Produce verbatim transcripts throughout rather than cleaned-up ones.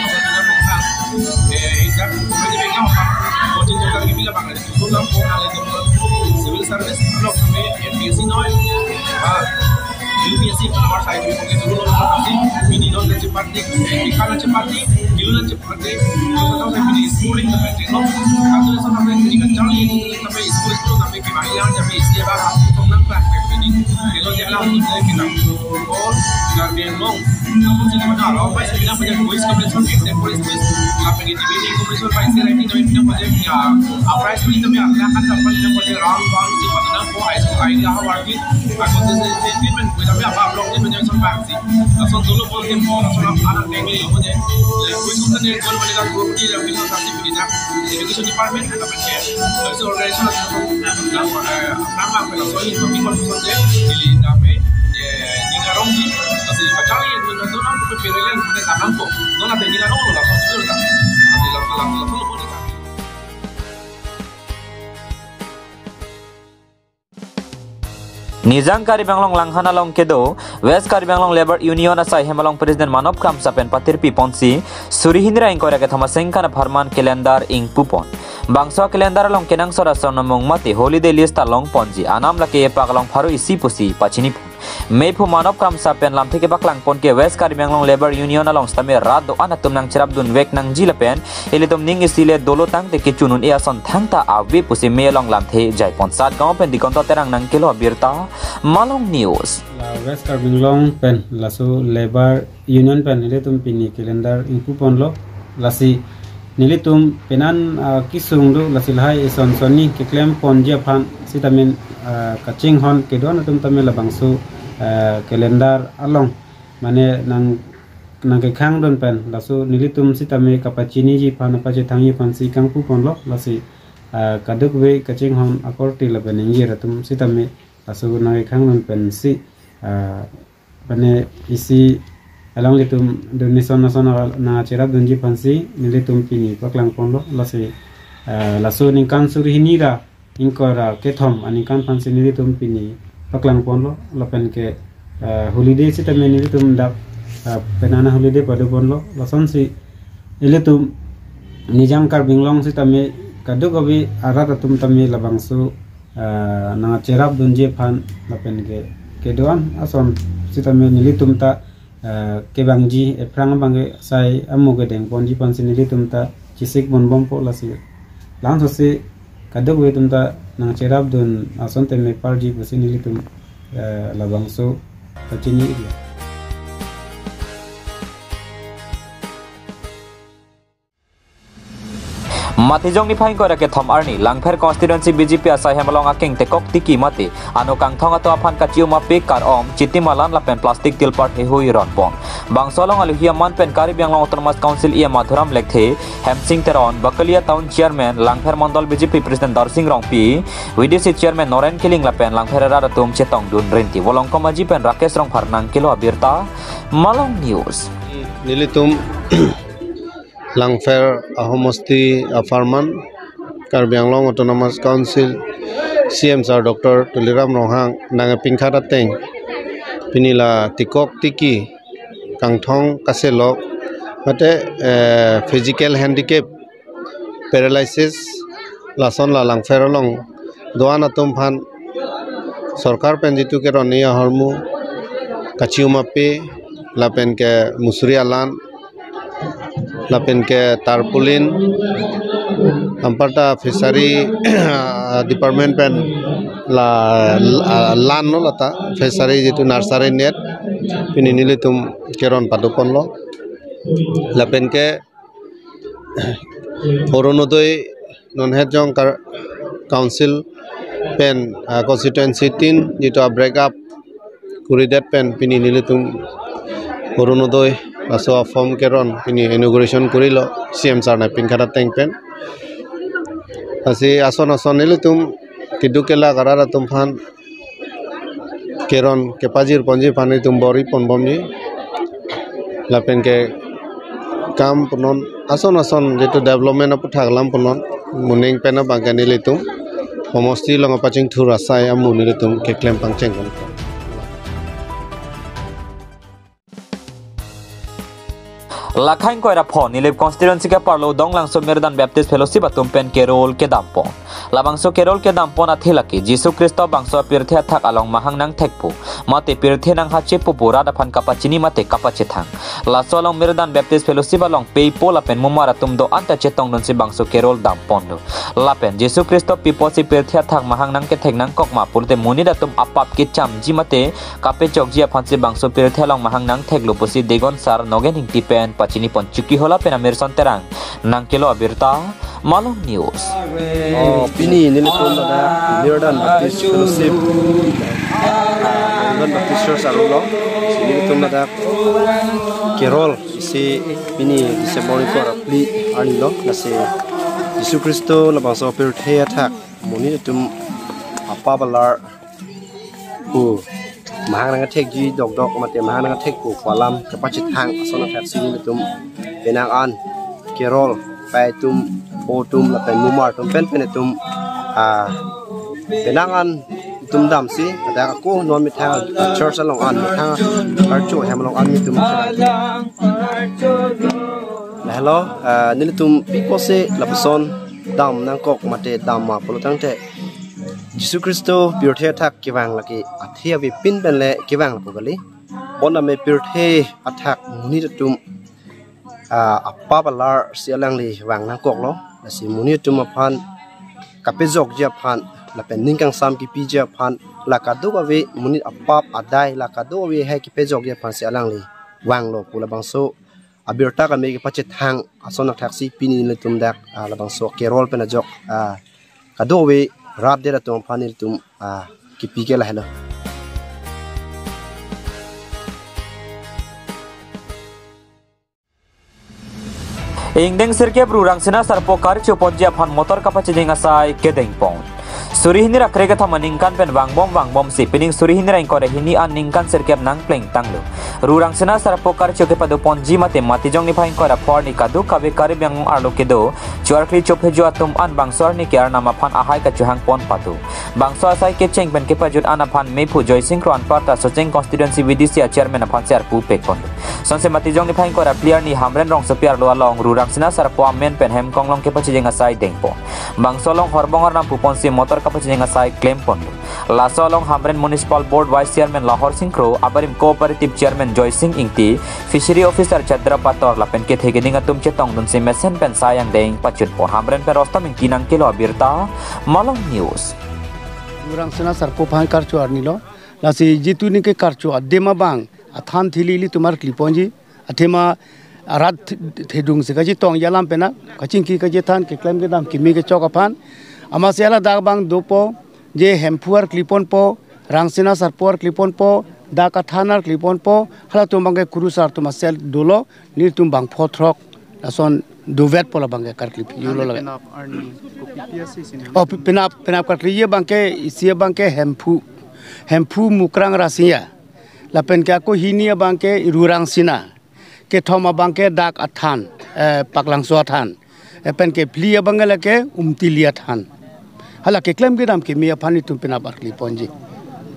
Bangladesh, eh, ijak, pwede bengkam apa, coaching center ini lah Bangladesh. Tulang po nang itu civil service, along kami M P S C noi, ah, U P S C, nomor satu itu dulu nomor satu, ini non cepat di, eh, di kanan cepat di, di luar cepat di, kalau tahu saya ini schooling sampai di lo, satu sama saya ini kencang ini sampai school school sampai kemana sampai isi apa, itu nang kelas ini, di lo jalan itu kita, oh, Karbi Anglong. Laso si kematha lo, pai si pinang pen quiz competition, exam quiz, lapen debating competition, pai si writing kami pinang pen ya, a prize money kami akan dapat pinang pen round one si pada nang ko high school idea ha warki, ako si si si pen quiz kami apa blog ni pen so bang si. Laso dulu pon tim pon, laso anak dengli lo pen. Quiz competition ni gol pen la group ni la pinang sa si pinang. Education Department, lapen ke, laso organization, laso, laso, eh, nama, laso, ini, kami, kami, laso, eh, di, dame, eh, Ning Arongji, laso, kacang, eh, dona, dona, pe, pe, relen, pada, tanam, po, dona, pe, Ning Arong, laso, laso, laso, laso, laso, laso, laso, laso. Nijang Karbi Anglong Langhan along kedo West Karbi Anglong Labour Union asai hem along President Manop Kramsa pen patirpi ponsi suri hini ra ingkoi ra kethom asengkan apharman calendar ingpu pon. Bangso calendar along kenangsot asarnamong mate holiday list ta long ponji anam lake epak along pharo isi pusi pachini pon. Mephu Manop Kramsa pen lamthe kepaklang pon ke West Karbi Anglong Labour Union along sitame rat do-an atum nangcherapdun vek nangji lapen ilitum ning isi le dolo tangte kechun un-e ason thangta ave pusi me along lamthe jai pon. Satgaon pen Dikonto Terang nangkelo abirta Malong News. La West Karbi Anglong pen laso Labour Union pen nelitum pini calendar ingpu ponlo, lasi nelitum penan, ah, kesung do, lasi lahai eson sonni keklem ponji aphan sitame, ah, kachinghon kedo-an atum tame labangso, ah, calendar along mane nang nangkekhangdun pen laso nelitum sitame kapachiniji aphan pachethangji aphansi kangpu ponlo, lasi, ah, kadokave kachinghon akorte lapen ingjir atum sitame laso nangkekhangdun pensi, ah, mane isi alanglitum donation ason nangcherapdunji aphansi nelitum pini paklang ponlo, lasi Eh, laso ningkan suri hini ra ingkoi ra kethom aningkan aphansi nelitum pini paklang ponlo, lapen ke, eh, holiday sitame nelitum dak, eh, penang holiday pado ponlo, lasonsi ilitum Nijang Karbi Anglong sitame kadokave arat atum tame labangso, eh, nangcherap dunji aphan lapen ke kedo-an ason sitame nelitum ta, eh, kevangji ephrang abang ke sai amo kedeng ponji aphansi nelitum ta chesik ponbompo lasi. Langsose kadokave atum ta nangcherap dun ason tame parji pusi nelitum, eh, labangso pachini iri. Matijong niphai ingkoi ra kethom arni Langpher constituency B J P asaihem along akeng tekok tiki mate ano kangthong atum aphan kachium ape, kar-om, chiti malan lapen plastic tilpar hehui ron pon. Bangso along aluhi aman pen Karbi Anglong Autonomous Council E M Madhuram Lekthe, Hemsing Teron, Bakalia Town Chairman, Langpher Mondol B J P President Darsing Rongpi, V D C Chairman Noren Killing lapen Langpher arat atum chetong dun rinti. Volongkom Aji pen Rakesh Rongphar nangkelo abirta, Malong News. Nelitum Langpher ahomosti apharman Karbi Anglong Autonomous Council C M Sir Doctor Tuliram Ronghang nangpinkhat ateng pini la tekok tiki kangthong kaselok mate, eh, physical handicap, paralysis, lason la Langpher along do-an atum aphan sorkar pen jitu keron-i ahormu, kachium ape, lapen ke musuri alan, lapen ke tarpaulin, anparta fishery department pen la, la, lan lo lata, fishery jitu nursery net, pini nelitum keron pado ponlo. Lapen ke Orunodoi non het jong kar council pen, ah, constituency tin jitu a break up kuridet pen pini nelitum Orunodoi laso a form keron pini inauguration kurilo C M sir nangpinkhat ateng pen. Lasi ason ason nelitum keduk kelak arat atum aphan keron kepajir ponji aphan itum bor-i ponbomji. Lapen ke kam punon ason ason jitu development aputhak lam punon muning pen abang ke nelitum homosti along apachingthur asai amu nelitum keklem pangcheng pon. Lakhai ingkoi ra pho Nilip constituency ke-arlo Donglangso Mirdan Baptist Fellowship atum pen carol kedam pon. Labangso carol kedam pon athe lake Jisu Khristo bangso pirthe athak along mahang nangthekpo mate pirthe nanghachepo pu rat aphan kapachini mate kapachethang. Laso along Mirdan Baptist Fellowship along pei po lapen mumar atum do-an ta chetong dunsi bangso carol dam pon do. Lapen Jisu Khristo pi apotsi pirthe athak mahang nangkethek nangkok ma pulote monit atum apap kechamji mate kapechokji aphansi bangso pirthe along mahang nangtheklo pusi Degon Sar Nogen Ingti pen pachini pon. Chokihola pen Amirson Terang nangkelo abirta, Malong News. Oh, pini nelitum ladak Mirdan Baptist Fellowship, ah, Mirdan Baptist Church arlo, nelitum ladak carol isi pini December ingkoi ra phli arni lo, lasi Jisu Khristo labangso pirthe athak monit atum apap alar pu mahang nangthekji dokdok mate mahang nangthekpo pu alam kapachethang ason athaksi nelitum penang an carol, pei atum, po atum lapen mumar atum pen pen atum, ah, penang an atum damsi ladak ako non methang, ah, church along an methang archo hem along an nelitum. Lahelo, ah, nelitum pi apotsi lapuson dam nangkok mate dam ma pulo tangte Jisu Khristo pirthe athak kevang lake athe avepin pen le kevang lapu kali. Bonta me pirthe athak monit atum, ah, apap alarsi alangli vang nangkoklo. Lasi monit atum aphan kapejokji aphan lapen ning kangsam kepiji aphan la kadokave monit apap adai la kadokave hai kepejokji aphansi alangli vanglo pu labangso abirta kami kepachethang ason athaksi pini nelitum dak, ah, labangso carol pen ajok, ah, kadokave rat det atum aphan nelitum, ah, kepi ke lahelo. Ingdeng sirkep ru Rangsina Sarpo kari choponji aphan motor kapachiding asai kedeng pon. Suri hini ra krekethom aningkan pen vangbom vangbomsi pining suri hini ra ingkoi ra hini an ningkan sirkep nangplengtanglo. Ru Rangsina Sarpo karcho kepado ponji mate Matijong niphai ingkoi ra pho arni kadokave Karbi Anglong arlo kedo choarkli chophejo atum an bangso arni ke Arnam aphan ahai kachohang pon pado. Bangso asai kecheng pen kepajut an aphan mephu Joysing Kro anparta Socheng constituency V D C a chairman aphan si arpu pekpon. Sonse Matijong niphai ingkoi ra phli arni Hamren rongsopi arlo along Ru Rangsina Sarpo amen pen hem konglong kepachijeng asai dengpon. Bangso along horbong arnam puponsi motor kapachijeng asai klemponlo. Laso along Hamren Municipal Board Vice Chairman Lahor Sing Kro, abarim Cooperative Chairman Joysing Ingti, Fishery Officer Chandra Pator lapen kethe keding atum chetongdunsi mesen pen sai angdeng pachunpon. Hamren pen Rostam Ingti nangkelo abirta, Malong News. Ru Rangsina Sarpo aphan karcho arnilo. Lasi jitu ningke karcho adim abang athan thili ilitum arkliponji. Athema arat th-, thedung si kachetongji alam pen na, kachingki kachethan, keklem kedam kimi kechok aphan. Amatsi ladak abang dopo, je Hemphu arkliponpo, Rangsina Sarpo arkliponpo, dak athan arkliponpo, halatum abangke kurusar atum a-cell dolo, nelitum bang pho throk, lason dovetpo labangke karkli phi-ulo lage. Penap arni kopi pi ase sini? Oh, pi-, penap, penap karkliji abangke, isi abangke Hemphu, Hemphu Mukrang Rasinja. Lapen ke ako hini abangke Ru Rangsina. Kethom abangke dak athan, eh, Paklangso athan. Eh, pen kephli abangke lake Umtili athan. Hala keklem kedam kimi aphan itum penap arkliponji.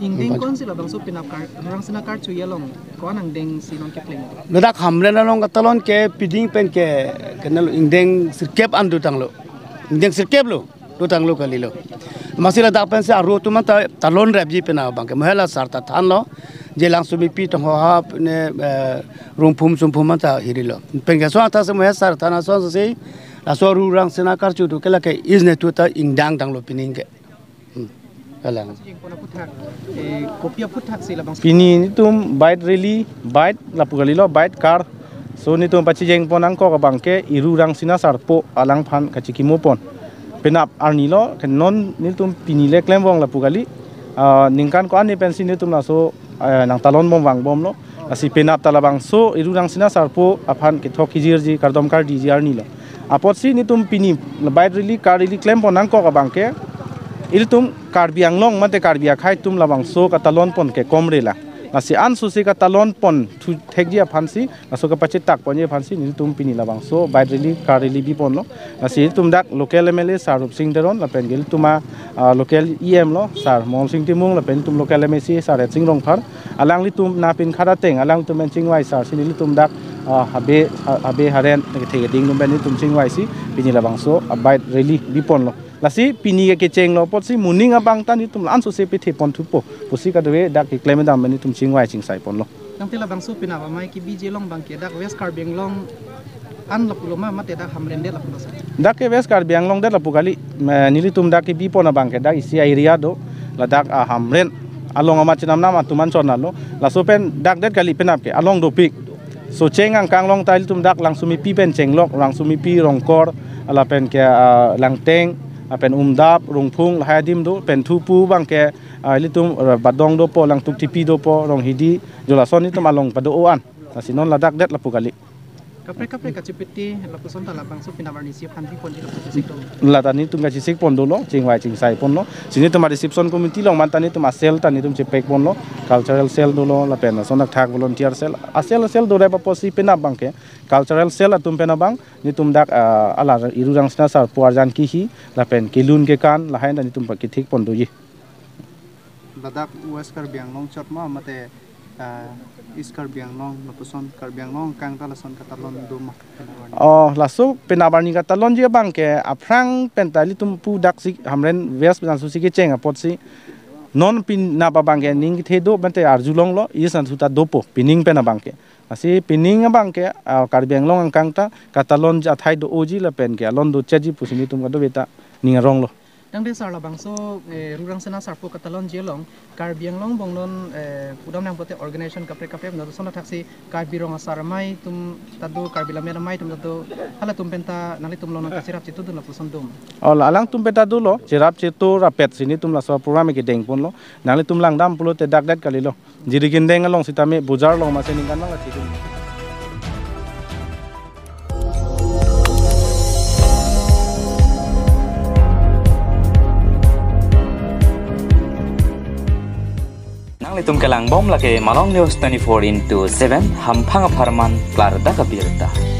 Ingdeng Ingdeng. Ko-ansi labangso penap kar, Ru Rangsina karchoji along ko-an angdengsi non kepleng? Ladak Hamren along katalon ke piding pen ke kenal ingdeng sirkep an dotanglo. Ingdeng sirkep lo. Dotanglo kalilo. Amatsi ladak pensi aro atum anta talon repji penap abangke. Mo hala sar ta thanlo. Je Langsomipi Tonghoha ne, eh, Rongphum Sumphum anta hirilo. Pen ke so anta si mo hala sar than asonsi. Laso Ru Rangsina karcho tu ke lake isne tu ta ingdang tanglo pining ke. Hmm. Kalang. Pachijeng pon aphuthak, eh, kopi aphuthaksi labang? Pini nelitum bike rally, bike lapu kalilo, bike car. So nelitum pachijeng pon nangkok abangke Ru Rangsina Sarpo alangphan kachikimo pon. Penap arnilo, ke non nelitum pini le klembom lapu kali. Ah, ningkan ko-an ni pensi nelitum laso, eh, nangtalonbom vangbomlo. Lasi penap ta labangso Ru Rangsina Sarpo aphan kethok kijirji kardom kardiji arnilo. Apotsi nelitum pini bike rally, car rally klempon nangkok abangke, ilitum Karbi Anglong mate Karbi akhei atum labangso katalonpon ke komre lang. Lasi ansose katalonpon thu thekji aphansi, laso kapachetakponji aphansi nelitum pini labangso bike rally, car rally biponlo. Lasi ilitum dak local M L A Sir Rupsing Teron lapen ke ilitum a, ah, local E M lo Sir Mohan Sing Timung lapen ilitum local M A C Sir Etsing Rongphar. Alanglitum napin khara teng, alangtum pen chingvai sar si nelitum dak, ah, habe, ha-, habe haren, kethe keding atum pen nelitum chingvaisi, pini labangso, ah, bike rally biponlo. Lasi pini ke kechenglo apotsi moning abang ta nelitum la-ansose petheponthupo pusi kadokave dak keklem kedam pen nelitum chingvai chingsaiponlo. Tangte labangso penap amei kebiji along abangke dak West Karbi Anglong an lapulo ma mate dak Hamren det lapulo sir? Dak ke West Karbi Anglong det lapu kali, me, nelitum dak kebipon abangke dak isi area do, ladak a Hamren along amat chenamnam atum an chonalo, laso pen dak det kali penap ke along dopik. Socheng angkang along ta ilitum dak Langsomipi pen chenglok, Langsomipi, Rongkor, lapen ke, ah, Langteng, lapen Umdap, Rongphung, lahai adim do, pen thupu abangke, ah, ilitum, ah, Badong dopo, Langtuk Tipi dopo, Ronghidi, jo lason itum along pado-o an. Lasi non ladak det lapu kali. Kaprek kaprek kachepete lapuson ta labangso penap arnisi aphan biponji lapu chesik dong. La ta nelitum kachesik pon dolo, chingvai chingsai ponlo. Si nelitum a reception committee along man ta nelitum a cell ta nelitum chepek ponlo, cultural cell dolo, lapen ason thakthak volunteer cell. A cell a cell dorep apotsi penap abangke, cultural cell atum pen abang, nelitum dak, ah, ala Ru Rangsina Sarpo arjan kihi, lapen kelun kekan, lahai ta nelitum pakethik pon doji. Ladak West Karbi Anglong chot ma mate, ah, East Karbi Anglong lapuson Karbi Anglong angkang ta lason katalon do ma? Oh, laso penap arni katalonji abangke aphrang pen ta ilitum pu daksi Hamren West pen ansose kecheng apotsi non penap abangke ning kethe do mate arjulonglo, East ansose ta dopo, pining pen abangke. Lasi pining abangke, ah, Karbi Anglong angkang ta katalon athai do-oji lapen ke alon dochetji pusi nelitum kadokave ta ning aronglo. Tangte sir labangso, eh, Ru Rangsina Sarpo katalonji along, Karbi Anglong bong non, eh, pudam nangpote organization kaprek kaprek, lapuson thaksi Karbi Rong Asar Amei atum ta do, Karbi Lammet Amei atum ta do, halatum pen ta nanglitum along nangkacherap chetudun lapuson doma? Oh, la alangtum pen ta dolo, cherap chetu rapetsi nelitum laso program kedeng ponlo, nanglitum langdam pulote dak det kalilo. Jiri kindeng along sitame bojar along masi ningkan nang lasi dun. Nanglitum kelang bom lake Malong News twenty-four into seven, hamphang apharman klardak abirta.